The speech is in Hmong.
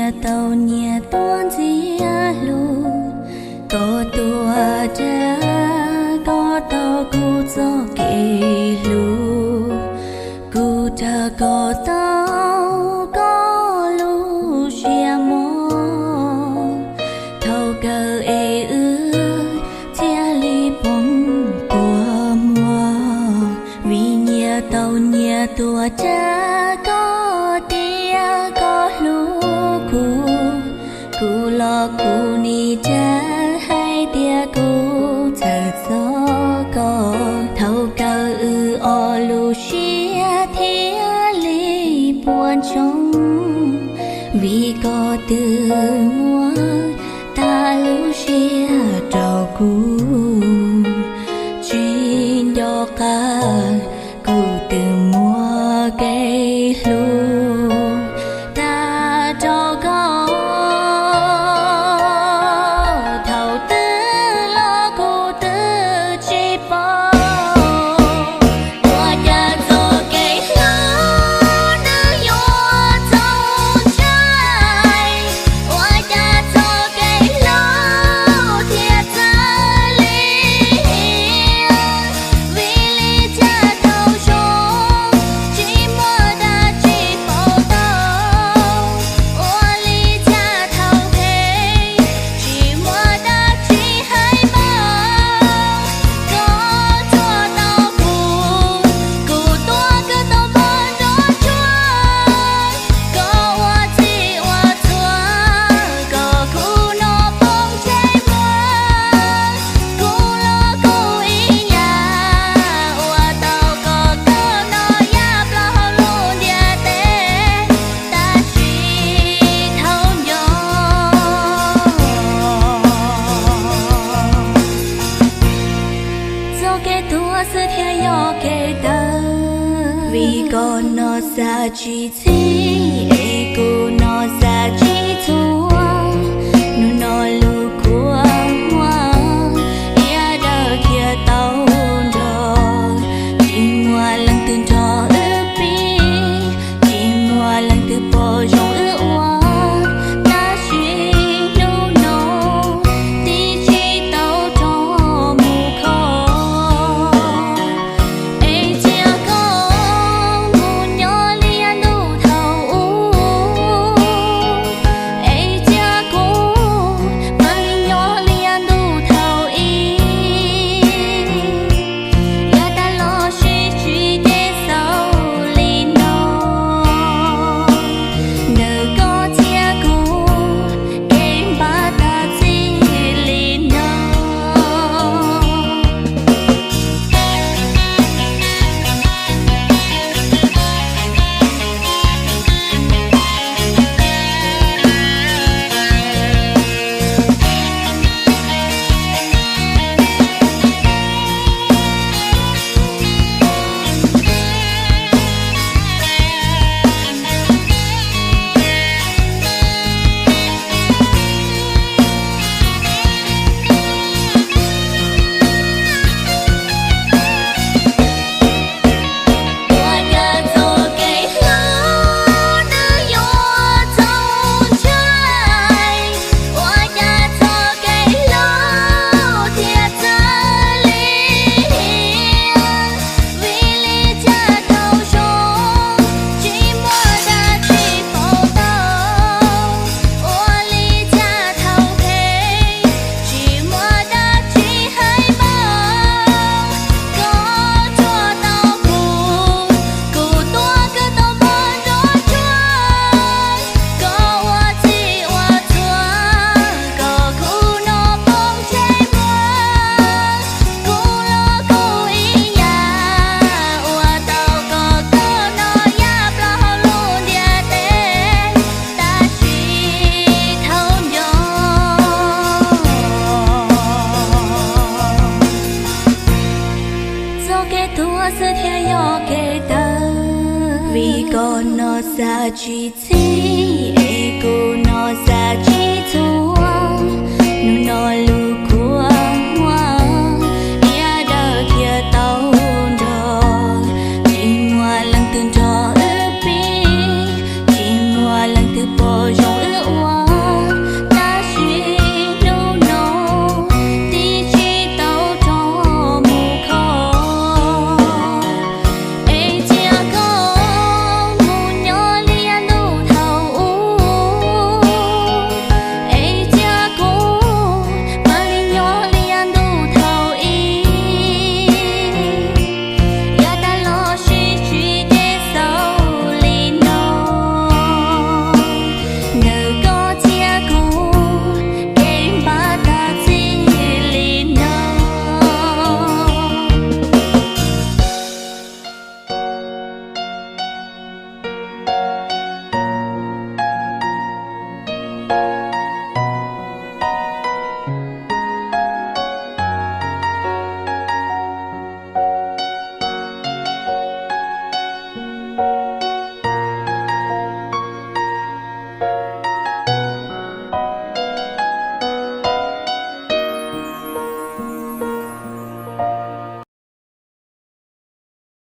nyias tau nyias tuaj ntxias hlub, koj tuaj ras koj tau kuv txoj kev hlub, kuv ras koj tau koj lub siab mos. Thaum kawg es wb thiaj li poob kua muag, vim nyias tau nyias tuaj ras koj tias koj hlub kuv, kuv los kuv nim ras hais tias kuv txhawj txog koj. Thaum kawg wb ob lub siab thiaj li puas ntsoog, vim koj twb muab tag lub siab rau kuv, tsis nco qab kuv twb muab kev hlub tag rau koj. Thaum twg los kuv twb tsis paub, ua cas txoj kev hlub nws yuav txaus ntshai, ua cas txoj kev hlub thiaj txawv li hiam. Vim li cas thaum zoo tsis muaj dab tsi pauv tau, ua li cas thaum phem tsis muaj dab tsi hais npaum. Koj tuaj tau kuv, kuv tuaj kawg tau npog nruab ntsuag. Koj ua txhij ua txhua, koj kuv no poob ntsej muag. Kuv los kuv ib yam, ua tau koj kawg no yam plaub hau lub ntiaj teb, tab sis thaum nco txoj kev tuag xwb thiaj yog kev tawg. Vim koj no xav tsis txhij, es kuv no xav tsis txhua. Hnub no lub kua muag ib yam dawb thiaj tau nrog, tsis muaj leej twg nrog wb pib, tsis muaj leej twg pom zoo wb ua. Tab sis hnub no tib tsis tau rov mus kho, es cia koj mus nyob li ntuj thaum ub, es cia kuv mam li nyob li ntuj thaum ub. Yav tas los sis tsis ces xaus li no, ntawm koj thiab kuv kev npaj tas txij li no. Ua cas txoj kev hlub nws yuav txaus ntshai, ua cas txoj kev hlub thiaj txawv li hiam. Vim li cas thaum zoo tsis muaj dab tsi pauv tau, ua li cas thaum phem tsis muaj dab tsi hais npaum. Koj tuaj tau kuv, kuv tuaj kawg tau npog nruab ntsuag. Koj ua txhij ua txhua, koj kuv no poob ntsej muag. Kuv los kuv ib yam, ua tau koj kawg no yam plaub hau lub ntiaj teb, tab sis thaum nco txoj kev tuag xwb thiaj yog kev tawg. Vim koj no xav tsis txhij, es kuv no xav tsis